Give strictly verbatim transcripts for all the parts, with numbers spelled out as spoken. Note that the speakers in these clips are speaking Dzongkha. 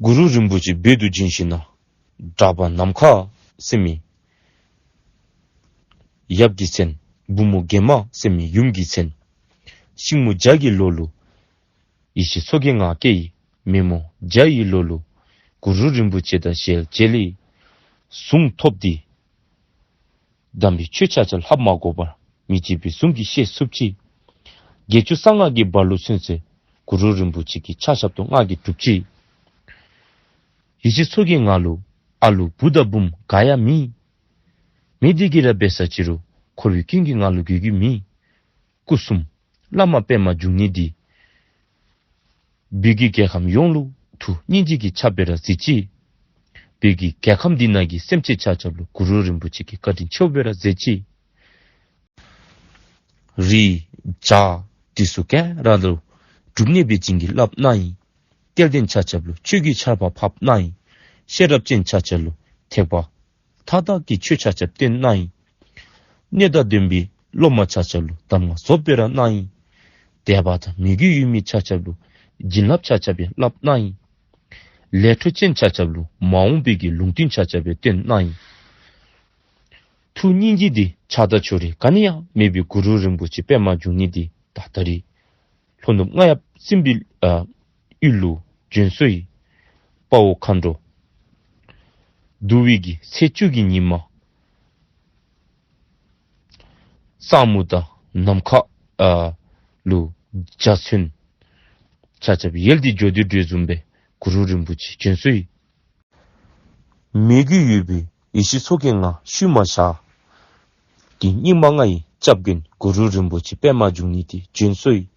གུ་རུ་རིན་པོ་ཆེ་བོད་དུ་བྱོན་ཞིནམ་ལས་གྲགས་པ་ནམ་མཁའ་ཟེར་མི་ཡབ་ཀྱི་མཚན། བུ་མོ་དགེ་མ་ཟེར་མི་ཡུམ་གྱི་མཚན། ཤིང་མོ་བྱ་གི་ལོ་ལུ་ཡེ་ཤེས་མཚོ་རྒྱལ་ང་སྐྱེས་ཡི། མེ་མོ་བྱ་ཡི་ལོ་ལུ་གུ་རུ་རིན་པོ་ཆེ་དང་ཞལ་མཇལ་ཡི། གཟུངས་ཐོབ་སྟེ་དམ་པའི་ཆོས་ཆ་ཁྱབ་ལྷབ་མ་དགོ་པར་མི་བརྗེད་པའི་གཟུངས་ཀྱིས་བཤད་ཚུགས་ཅི། བརྒྱད་ཅུ་གྱ་ལྔ་གི་བར་ལུ་ཚུན་ཚོད་གུ་རུ་རིན་པོ་ཆེ་གི་ཕྱག་ཞབས་ཏོག་ང་གིས་སྒྲུབ་ཅི། ཡེ་ཤེས་མཚོ་རྒྱལ་ང་ལུ་ཨ་ལུ་བུ་དང་བུམོ་ག་ཡང་མེད། མེད་དེ་གིས་ར་འབད་ས་ཅི་རུང་འཁོར་བའི་སྐྱོན་གྱིས་ང་ལུ་འགོས་ཀྱི་མེད། སྐུ་གསུམ་བླ་མ་པདྨ་འབྱུང་གནས་འདི་བོད་ཀྱི་རྒྱལ་ཁམས་ཡོངས་ལུ་ཐུགས་སྙིང་རྗེ་གི་ཆརཔ་སྦེ་ར་གཟིགས་ཅི། བོད་ཀྱི་རྒྱལ་ཁམས་འདི་ནང་གི་སེམས་ཅན་ཆ་ཁྱབ་ལུ་གུ་རུ་རིན་པོ་ཆེ་གི་བཀའ་དྲིན་ཆེཝ་སྦེ་ར་གཟིགས་ཅི། རིགས་བྱ་འདི་ཚུ་ག་ར་ལུ་སྒྲུབ་གནས་པའི་བྱིན་གྱིས་བརླབས་གནང་ཡི། སྐལ་ལྡན་ཆ་ཁྱབ་ལུ་ཆོས་ཀྱི་ཆརཔ་ཕབ་གནང་ཡི། ཤེས་རབ་ཅན་ཆ་ཁྱབ་ལུ་ཐེག་པ་མཐའ་དག་གི་ཆོས་ཆ་ཁྱབ་སྟོན་གནང་ཡི། གནད་དང་ལྡན་པའི་སློབ་མ་ཆ་ཁྱབ་ལུ་གདམས་ངག་རྫོགསཔ་སྦེ་ར་གནང་ཡི། དད་པ་དང་མོས་གུས་ཡོད་མི་ཆ་ཁྱབ་ལུ་བྱིན་རླབས་ཆ་ཁྱབ་སྦེ་བརླབས་གནང་ཡི། ལས་འཕྲོ་ཅན་ཆ་ཁྱབ་ལུ་མ་འོངས་པའི་གི་ལུང་བསྟན་ཆ་ཁྱབ་སྦེ་སྟོན་གནང་ཡི། ཐུགས་སྙིང་རྗེ་འདི་ཆགས་སྡང་ཕྱོགས་རིས་ག་ནི་ཡང་མེད་པའི་གུ་རུ་རིན་པོ་ཆེ་པདྨ་འབྱུང་གནས་འདི་ད་ད་རིས་ལྷོ་ནུབ་རྔ་ཡབ་སྲིན་པོའི་ཨ་ཡུལ་ལུ་བྱོན་སོ་ཡི། དཔའ་བོ་མཁའ་འགྲོ་འདུ་བའི་གི་ཚེས་བཅུ་གི་ཉིནམ་སངས་མོ་དང་ནམ་མཁའ་ཨ་ལུ་འཇའ་ཚོན་ཆ་ཁྱབ་ཡལ་ཏེ་འགྱོ་དོ་བཟུམ་སྦེ་གུ་རུ་རིན་པོ་ཆེ་བྱོན་སོ་ཡི། མོས་གུས་ཡོད་པའི་ཡེ་ཤེས་མཚོ་རྒྱལ་ང་ཤུལ་མ་བཞག་གི་སྙིགས་མ་ལྔ་ཡི་སྐྱབས་མགོན་གུ་རུ་རིན་པོ་ཆེ་པདྨ་འབྱུང་གནས་འདི་བྱོན་སོ་ཡི།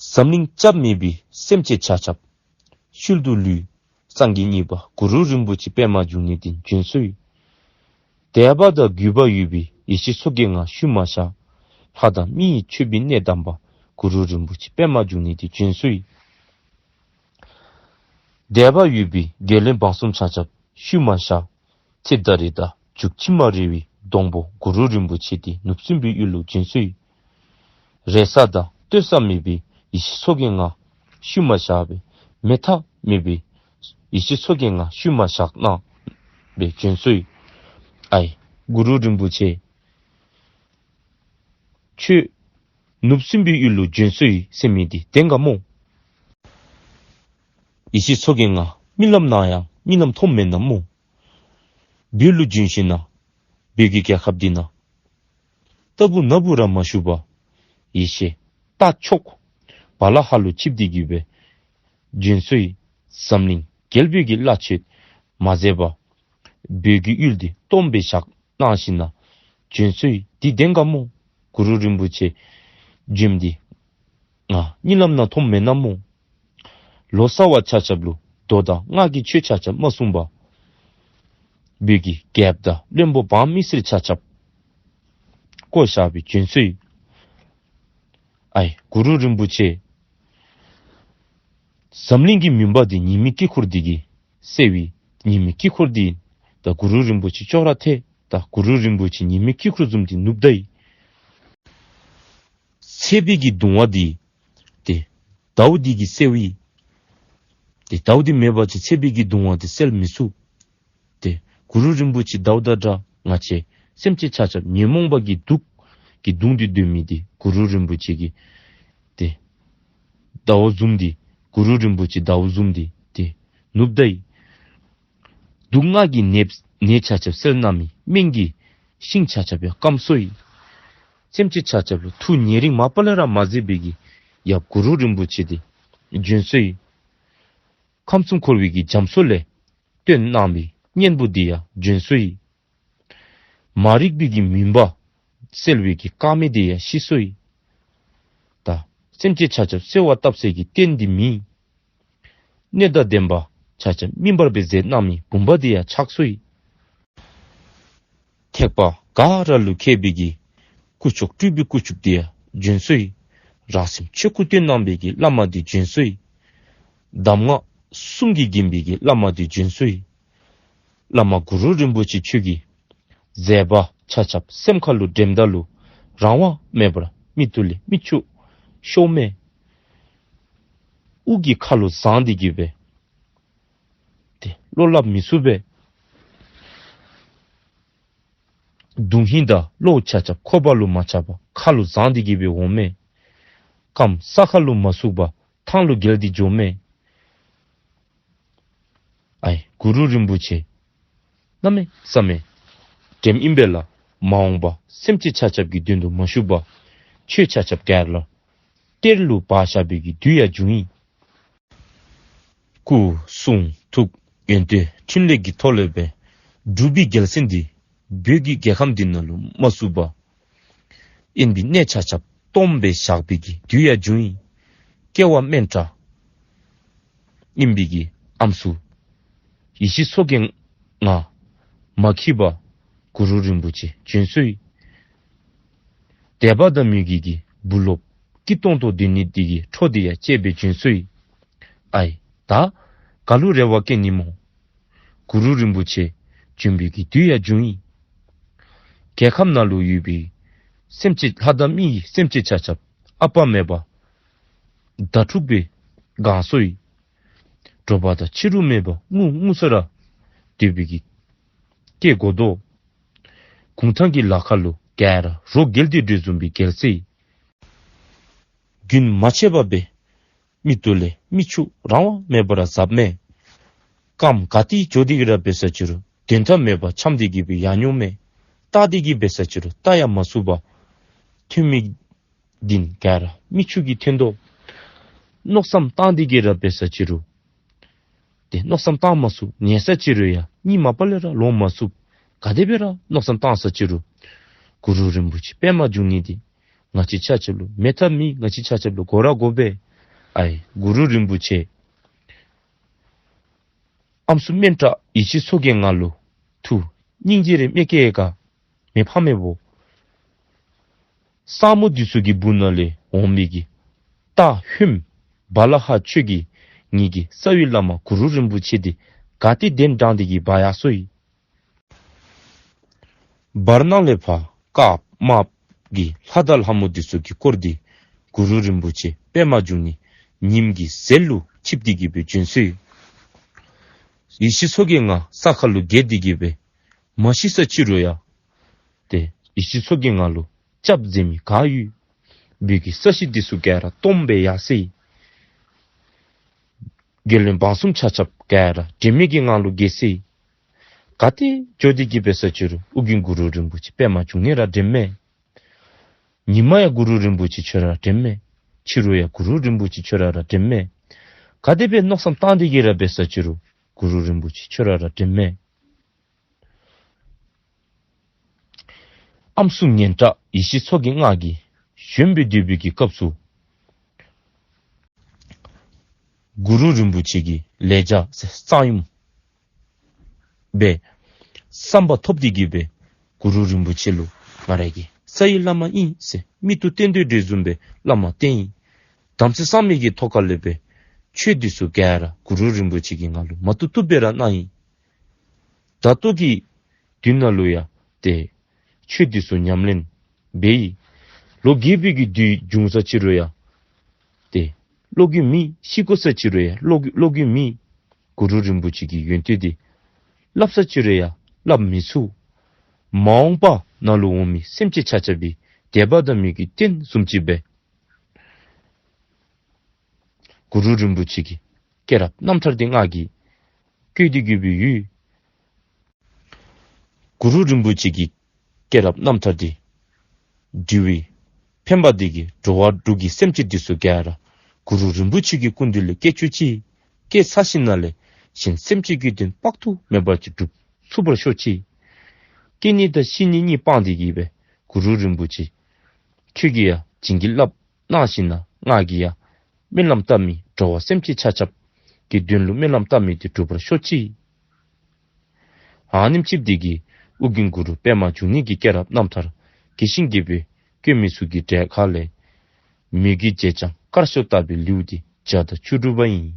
འཛམ་གླིང་སྐྱབས་མེད་པའི་སེམས་ཅན་ཆ་ཁྱབ་ཤུལ་དུ་ལུས་སངས་རྒྱས་གཉིས་པ་གུ་རུ་རིན་པོ་ཆེ་པདྨ་འབྱུང་གནས་འདི་བྱོན་སོ་ཡི། དད་པ་དང་གུས་པ་ཡོད་པའི་ཡེ་ཤེས་མཚོ་རྒྱལ་ང་ཤུལ་མ་བཞག་ལྷ་དང་མི་ཡི་མཆོད་པའི་གནས་དམ་པ་གུ་རུ་རིན་པོ་ཆེ་པདྨ་འབྱུང་གནས་འདི་བྱོན་སོ་ཡི། དད་པ་ཡོད་པའི་རྒྱལ་བློན་འབངས་གསུམ་ཆ་ཁྱབ་ཤུལ་མ་བཞག་ཚེ་ད་རེས་དང་མཇུག་ཕྱི་མ་རེ་བའི་སྡོང་པོ་གུ་རུ་རིན་པོ་ཆེ་འདི་ནུབ་སྲིན་པོའི་ཡུལ་ལུ་བྱོན་སོ་ཡི། རེ་ས་དང་ལྟོས་ས་མེད་པའི་ཡེ་ཤེས་མཚོ་རྒྱལ་ང་ཤུལ་མ་བཞག་སྦེ་མེད་ཐབས་མེད་པའི་ཡེ་ཤེས་མཚོ་རྒྱལ་ང་ཤུལ་མ་བཞག་གནང་སྦེ་བྱོན་སོ་ཡི། ཨའི་གུ་རུ་རིན་པོ་ཆེ་ཁྱོད་ནུབ་སྲིན་པོའི་ཡུལ་ལུ་བྱོན་སོ་ཡི་ཟེར་མི་འདི་བདེན་ག་སྨོ། ཡེ་ཤེས་མཚོ་རྒྱལ་ང་རྨི་ལམ་ནང་ཡང་རྨི་ལམ་མཐོངམ་མེན་ན་སྨོ། བོད་ལུ་བྱོན་ཞིནམ་ལས་བོད་ཀྱི་རྒྱལ་ཁབ་འདི་ནང་རྟག་བུ་ན་བུ་ར་མ་བཞུགས་པར་ཡེ་ཤེས་རྟ་མཆོག་བ་ལ་ཧ་ལུ་ཆིབས་ཏེ་གི་སྦེ་བྱོན་སོ་ཡི། འཛམ་གླིང་རྒྱལ་པོའི་གི་བླ་མཆོད་མ་མཛད་པར་བོད་ཀྱི་ཡུལ་འདི་སྟོངམ་སྦེ་བཞག་གནང་ཞིནམ་ལས་བྱོན་སོ་ཡི། འདི་བདེན་ག་སྨོ། གུ་རུ་རིན་པོ་ཆེ་བྱོནམ་འདི་ང་རྨི་ལམ་ནང་མཐོངམ་མེན་ན་སྨོ། ལོ་ཙཱ་བ་ཆ་ཁྱབ་ལུ་མདོ་དང་སྔགས་ཀྱི་ཆོས་ཆ་ཁྱབ་མ་གསུངས་པར་བོད་ཀྱི་རྒྱལཔོ་དང་བློན་པོ་འབངས་མི་སེར་ཆ་ཁྱབ་བཀོ་བཞག་སྦེ་བྱོན་སོ་ཡི། ཨའི་གུ་རུ་རིན་པོ་ཆེ་འཛམ་གླིང་གི་མུན་པ་འདི་ཉི་མའི་དཀྱིལ་འཁོར་འདི་གིས་སེལ་བའི་ཉི་མའི་དཀྱིལ་འཁོར་འདི་ད་གུ་རུ་རིན་པོ་ཆེ་ཅོག་ར་འཐད། ད་གུ་རུ་རིན་པོ་ཆེ་ཉི་མའི་དཀྱིལ་འཁོར་བཟུམ་འདི་ནུབ་ད་ཡི། ཚད་པའི་གི་གདུང་བ་འདི་ཏེ་ཟླཝ་འདི་གིས་སེལ་བའི། ཏེ་ཟླཝ་འདི་མེད་པ་ཅིན་ཚད་པའི་གི་གདུང་བ་འདི་སེལ་མི་ཚུགས། ཏེ་གུ་རུ་རིན་པོ་ཆེ་ཟླཝ་དང་འདྲ། ང་བཅས་སེམས་ཅན་ཆ་ཁྱབ་ཉོན་མོངས་པ་གི་དུག་གི་གདུང་འདི་འདོན་མི་འདི་གུ་རུ་རིན་པོ་ཆེ་གི་ཏེ་ཟླཝ་བཟུམ་འདི་གུ་རུ་རིན་པོ་ཆེ་ཟླཝ་བཟུམ་འདི་ཏེ་ནུབ་ད་ཡི། དུག་ལྔ་གི་ནད་ནད་ཆ་ཁྱབ་སེལ་གནང་མི་སྨན་གྱི་ཤིང་ཆ་ཁྱབ་སྦེ་སྐམ་སོ་ཡི། སེམས་ཅན་ཆ་ཁྱབ་ལུ་ཐུགས་ཉེ་རིང་མ་པ་ལས་ར་མ་ཟད་པའི་གི་ཡབ་གུ་རུ་རིན་པོ་ཆེ་འདི་བྱོན་སོ་ཡི། ཁམས་གསུམ་འཁོར་བའི་གི་རྒྱ་མཚོ་ལས་བཏོན་གནང་བའི་གཉན་པོ་འདི་ཡང་བྱོན་སོ་ཡི། མ་རིག་པའི་གི་མུན་པ་སེལ་བའི་གི་དཀར་མེ་འདི་ཡང་ཤི་སོ་ཡི། ད་སེམས་ཅན་ཆ་ཁྱབ་གསོལ་བ་བཏབ་སའི་གི་རྟེན་འདི་མེད། གནད་དང་ལྡན་པ་ཆ་ཁྱབ་སྨིན་པར་སྦེ་མཛད་གནང་མི་བུམ་པ་འདི་ཡང་ཆག་སོ་ཡི། ཐེག་པ་ག་ར་ལུ་མཁས་པའི་གི་སྐུ་མཆོག་སྤྲུལ་པའི་སྐུ་མཆོག་འདི་ཡང་བྱོན་སོ་ཡི། རང་སེམས་ཆོས་སྐུ་སྟོན་གནང་བའི་གི་བླ་མ་འདི་བྱོན་སོ་ཡི། གདམས་ངག་གསུམ་གྱིས་བརྒྱན་པའི་གི་བླ་མ་འདི་བྱོན་སོ་ཡི། བླ་མ་གུ་རུ་རིན་པོ་ཆེ་ཁྱོད་ཀྱི་མཛད་པ་ཆ་ཁྱབ་སེམས་ཁ་ལུ་དྲནམ་ད་ལུ་རང་དབང་མེད་པར་མིག་ཏོ་ལས་མིག་ཆུ་ཤོར་མས། དབུགས་ཀྱི་ཁ་ལུ་ཟངས་འདི་གིས་སྦེ་ བློ་སླབ་མི་ཚུགས་པས། དོན་ཧིང་དང་བློ་ཆ་ཁྱབ་ཁོག་པ་ལུ་མ་ཆགས་པར་ཁ་ལུ་བཟང་སྟེ་གི་སྦེ་འོང་མས། རྐངམ་ས་ཁ་ལུ་མ་ཟུག་པར་ཐང་ལུ་འགྱེལ་ཏེ་འགྱོཝ་མས། ཨའི་གུ་རུ་རིན་པོ་ཆེ་གནམ་མེད་ས་མེད་དྲནམ་ཨིན་པས་ལགས། མ་འོངས་པ་སེམས་ཅན་ཆ་ཁྱབ་ཀྱི་དོན་དུ་མ་ཞུ་བར་ཁྱོད་ཆ་ཁྱབ་ག་ར་ལུ་གཏེར་ལུ་སྦ་བཞག་པའི་གི་དུས་ཡང་བྱུང་ཡི། སྐུ་གསུང་ཐུགས་ཡོན་ཏན་འཕྲིན་ལས་ཀྱི་ཐོག་ལས་སྦེ་འབྲུག་པའི་རྒྱལ་མཚན་འདི་བོད་ཀྱི་རྒྱལ་ཁམས་འདི་ནང་ལུ་མ་བཙུགས་པར་དབེན་པའི་གནས་ཆ་ཁྱབ་སྟོངམ་སྦེ་བཞག་པའི་གི་དུས་ཡང་བྱུང་ཡི། སྐྱེ་བ་དམན་དྲགས་ཨིན་པའི་གི་ཨམ་སྲུ་ཡེ་ཤེས་མཚོ་རྒྱལ་ང་མ་འཁྱིད་པར་གུ་རུ་རིན་པོ་ཆེ་བྱོན་སོ་ཡི། དད་པ་དང་མོས་གུས་ཀྱི་བུ་སློབ་སྐྱིད་ཏོང་ཏོ་སྡོད་ནི་འདི་གི་འཕྲོ་འདི་ཡང་བཅད་སྦེ་བྱོན་སོ་ཡི། ཨའི་ད་ག་ལུ་རེ་བ་བསྐྱེད་ནི་སྨོ། གུ་རུ་རིན་པོ་ཆེ་བྱོན་པའི་གི་དུས་ཡང་བྱུང་ཡི། རྒྱལ་ཁམས་ནང་ལུ་ཡོད་པའི་སེམས་ཅན་ལྷ་དང་མི་ཡི་སེམས་ཅན་ཆ་ཁྱབ་ཨ་པ་མེད་པར་དྭ་ཕྲུག་སྦེ་གང་སོ་ཡི། དྲོ་པ་དང་ཕྱི་རུ་མེད་པར་ངུ་ངུ་ས་ར་སྡོད་པའི་གི་སྐྱེ་དགོ་དོ། གུང་ཐང་གི་ལ་ཁ་ལུ་ག་ར་རོ་འགྱེལ་ཏེ་འགྲོ་བཟུམ་སྦེ་འགྱེལ་སོ་ཡི། རྒྱུན་མ་ཆད་པར་སྦེ་མིག་ཏོ་ལས་མིག་ཆུ་རང་དབང་མེད་པར་འཛགཔ་མས། རྐངམ་ག་ཏེ་འགྱོ་སྟེ་གི་ར་འབད་ས་ཅི་རུང་དོན་དག་མེད་པར་འཁྱམས་ཏེ་གི་སྦེ་ཡར་འོངམ་མས། བལྟ་སྟེ་གི་འབད་ས་ཅི་རུང་བལྟ་ཡང་མ་ཚུགས་པར་ཐོན་མི་འདི་ག་ར་མིག་ཆུ་གིས་ཐོན་དོ། མནོ་བསམ་བཏང་སྟེ་གི་ར་འབད་ས་ཅི་རུང་ཏེ་མནོ་བསམ་བཏང་མ་ཚུགས། ཉལ་ས་ཅི་རུང་ཡང་གཉིད་མ་པ་ལས་ར་ལོང་མ་ཚུགས། ག་དེ་སྦེ་ར་མནོ་བསམ་བཏང་ས་ཅི་རུང་གུ་རུ་རིན་པོ་ཆེ་པདྨ་འབྱུང་གནས་འདི་ང་བཅས་ཆ་ཁྱབ་ལུ་མེད་ཐབས་མེད། ང་བཅས་ཆ་ཁྱབ་ལུ་དགོ་ར་དགོ་པས། ཨའི་གུ་རུ་རིན་པོ་ཆེ་ཨམ་སྲུ་དམན་དྲགས་ཡེ་ཤེས་མཚོ་རྒྱལ་ང་ལུ་ཐུགས་སྙིང་རྗེ་རེ་མེད་ཀྱི་ག་མེ་ཕམ་མེ་བོ། སངས་མོ་འདི་ཚུ་གི་སྦུག་ན་ལས་འོང་མི་གི་རྟ་ཧོནམ་བ་ལ་ཧ་ཁྱོད་ཀྱིས་ངེ་གི་རྩ་བའི་བླ་མ་གུ་རུ་རིན་པོ་ཆེ་འདི་ག་ཏེ་གདན་དྲངས་ཏེ་གི་འབག་ཡར་སོ་ཡི། བར་སྣང་ལས་ཕར་དཀརཔོ་དམརཔོ་གི་ལྷ་དང་ལྷ་མོ་འདི་ཚུ་གིས་བསྐོར་ཏེ་གུ་རུ་རིན་པོ་ཆེ་པདྨ་འབྱུང་གནས་ཉིམ་གི་ཟེར་ལུ་ཆིབས་ཏེ་གི་སྦེ་བྱོན་སོ་ཡི། ཡེ་ཤེས་མཚོ་རྒྱལ་ང་ས་ཁ་ལུ་འགྱེལ་ཏེ་གི་སྦེ་མ་ཤི་ས་ཅི་རུང་ཡང་ཏེ་ཡེ་ཤེས་མཚོ་རྒྱལ་ང་ལུ་སྐྱབས་མཛད་མི་ག་ཡོད། བོད་ཀྱི་ས་གཞི་འདི་ཚུ་ག་ར་སྟོངམ་སྦེ་ཡར་སོ་ཡི། རྒྱལ་བློན་འབངས་གསུམ་ཆ་ཁྱབ་ག་ར་དྲན་མེད་ཀྱི་ངང་ལུ་འགྱེལ་སོ་ཡི། ག་ཏེ་འགྱོ་སྟེ་གི་འབད་ས་ཅི་རུང་ཨོ་རྒྱན་གུ་རུ་རིན་པོ་ཆེ་པདྨ་འབྱུང་གནས་ར་དྲནམ་མས། ཉི་མ་ཡང་གུ་རུ་རིན་པོ་ཆེ་ཁྱོད་ར་ར་དྲནམ་མས། ཕྱི་རུ་ཡང་གུ་རུ་རིན་པོ་ཆེ་ཁྱོད་ར་ར་དྲནམ་མས། ག་དེ་སྦེ་མནོ་བསམ་བཏང་སྟེ་གི་ར་འབད་ས་ཅི་རུང་གུ་རུ་རིན་པོ་ཆེ་ཁྱོད་ར་ར་དྲནམ་མས། ཨམ་སྲུ་ངན་དྲགས་ཡེ་ཤེས་མཚོ་རྒྱལ་ང་གིས་བཞོན་སྦེ་སྡོད་པའི་གི་སྐབས་སུ་གུ་རུ་རིན་པོ་ཆེ་གི་ལེགས་སྦྱར་གསང་ཡུམ་སྦེ་བསམ་པ་ཐོབ་སྟེ་གི་སྦེ་གུ་རུ་རིན་པོ་ཆེ་ལུ་ང་ར་གི་རྩ་བའི་བླ་མ་ཨིན་ཟེར་མིག་ཏོ་སྟོན་དོ་འདྲཝ་བཟུམ་སྦེ་བླ་མ་བསྟེན་ཡི། དམ་ཚིག་གཙང་མའི་གི་ཐོག་ཁ་ལས་སྦེ་ཆོས་འདི་ཚུ་ག་ར་གུ་རུ་རིན་པོ་ཆེ་གིས་ང་ལུ་མ་བཏུབ་བཏུབ་སྦེ་ར་གནང་ཡི། ད་ལྟོ་གི་དུས་ནང་ལུ་ཡང་ཏེ་ཆོས་འདི་ཚུ་ཉམས་ལེན་འབད་ཡི། ལོ་རྒས་པའི་གི་དུས་བྱུང་ས་ཅི་རུང་ཡང་ཏེ་བློ་འགྱོད་མེད། ཤི་དགོ་ས་ཅི་རུང་ཡང་བློ་འགྱོད་མེད། གུ་རུ་རིན་པོ་ཆེ་གི་ཡོན་ཏན་འདི་སླབ་ས་ཅི་རུང་ཡང་སླབ་མི་ཚུགས། མ་འོངས་པ་ནང་ལུ་འོང་མི་སེམས་ཅན་ཆ་ཁྱབ་ཀྱི་དད་པ་དང་མོས་གུས་རྟེན་བཟུམ་ཅིག་སྦེ་གུ་རུ་རིན་པོ་ཆེ་གི་སྐྱེས་རབས་རྣམ་ཐར་འདི་ང་གིས་བཀོད་དེ་གི་སྦེ་ཡོད། གུ་རུ་རིན་པོ་ཆེ་གི་སྐྱེས་རབས་རྣམ་ཐར་འདི་འབྲི་བའི་ཕན་པ་འདི་གིས་འགྲོ་བ་འབྲུག་གི་སེམས་ཅན་འདི་ཚུ་ག་ར་གུ་རུ་རིན་པོ་ཆེ་གི་སྐུ་མདུན་ལས་སྐྱེ་བཅུག་ཅིག། སྐྱེ་ཚར་ཞིནམ་ལས་གཞན་སེམས་ཅན་གྱི་དོན་དཔག་ཏུ་མེད་པ་ཅིག་སྒྲུབ་ཚུགས་པར་ཤོག་ཅིག། སྐྱེ་ནི་དང་ཤི་ནི་གཉིས་སྤངས་ཏེ་གི་སྦེ་གུ་རུ་རིན་པོ་ཆེ་ཁྱོད་ཀྱིས་ཡང་བྱིན་གྱིས་བརླབ་གནང་ཞིནམ་ལས་ང་གིས་ཡང་སྨོན་ལམ་བཏབ་མི་འགྲོ་བ་སེམས་ཅན་ཆ་ཁྱབ་ཀྱི་དོན་ལུ་སྨོན་ལམ་བཏབ་མི་འདི་འགྲུབ་པར་ཤོག་ཅིག། ཨ་ནེམ་ཅིག་འདི་གིས་ཨོ་རྒྱན་གུ་རུ་པདྨ་འབྱུང་གནས་ཀྱི་སྐྱེས་རབས་རྣམ་ཐར་དགེ་ཞིང་རྒྱས་པའི་བཀོད་མི་ཚུ་གི་གྲལ་ཁ་ལས་མོས་གུས་བརྗེད་བྱང་དཀར་ཕྱོགས་བཏབ་པའི་ལེའུ་འདི་བརྒྱ་དང་བཅུ་དྲུག་པ་ཨིན།